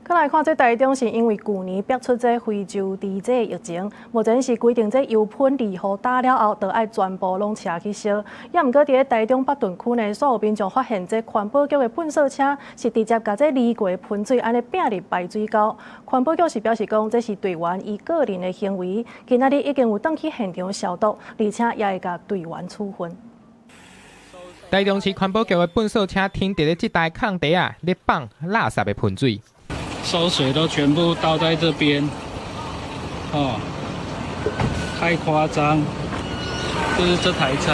閣來看，這台中是因為舊年爆出這非洲豬瘟疫情，目前是規定這油噴離雨打了後，就愛全部攏車去燒。也毋過佇咧台中北屯區呢，煞有民眾發現這環保局的糞掃車是直接共這離過噴水按呢拚入排水溝。環保局是表示講，這是隊員伊個人的行為，今仔日已經有轉去現場消毒，而且也會共隊員處分。台中市環保局的糞掃車停佇咧這台空地仔，咧放垃圾的噴水。餿水都全部倒在這邊，哦，太誇張，就是這台車。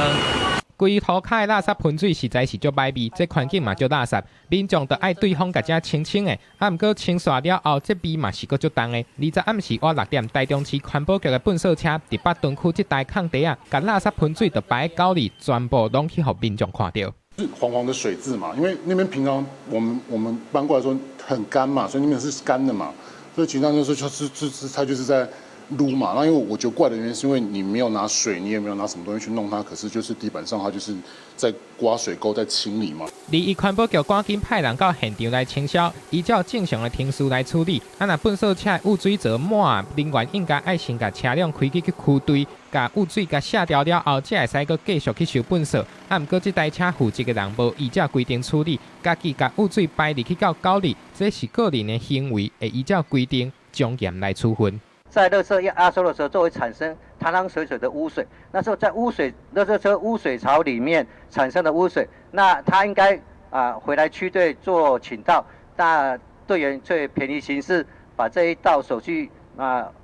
規塗跤的垃圾噴水實在是足歹味，這環境嘛足垃圾，民眾就愛對方共遮清清的。啊，毋過清煞了後，這味嘛是閣足重的。20暗時倚6點，台中市環保局的糞掃車佇北屯區這台空地仔，共垃圾噴水就排溝裡，全部攏去予民眾看著。是黃黃的水漬嘛，因為那邊平常我們搬過來說很乾嘛，所以那邊是乾的嘛，所以其實那時候就是他就是在擼嘛。那因為我覺得怪的原因是因為你沒有拿水，你也沒有拿什麼東西去弄它，可是就是地板上它就是在刮水溝在清理嘛。離環保局趕緊派人到現場來清消，依照正常的程序來處理。啊，若糞掃車污水槽滿，人員應該愛先共車輛開去區隊，共污水共卸掉了後，才會使閣繼續去收糞掃。啊，毋過這台車負責的人無依照規定處理，家己共污水排入去到溝裡，這是個人的行為，會依照規定從嚴來處分。在垃圾壓縮的時候，就會產生湯湯水水的污水。那時候在污水、垃圾車污水槽裡面產生的污水，那他應該回來區隊做傾倒，那隊員卻便宜行事，把這一道手續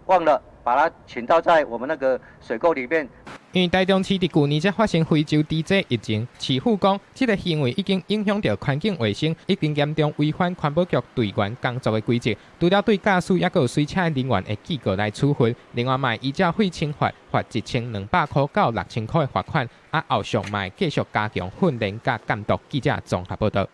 忘了，把它傾倒在我們那個水溝裡面。因為台中市佇舊年才發生非洲豬瘟疫情，市府講這個行為已經影響著環境衛生，已經嚴重違反環保局隊員工作的規則。除了對駕駛抑閣有隨車人員會記過來處分，另外嘛會依照廢清法罰1200塊到6000塊的罰款。啊，後續嘛會繼續加強訓練佮監督。記者綜合報導。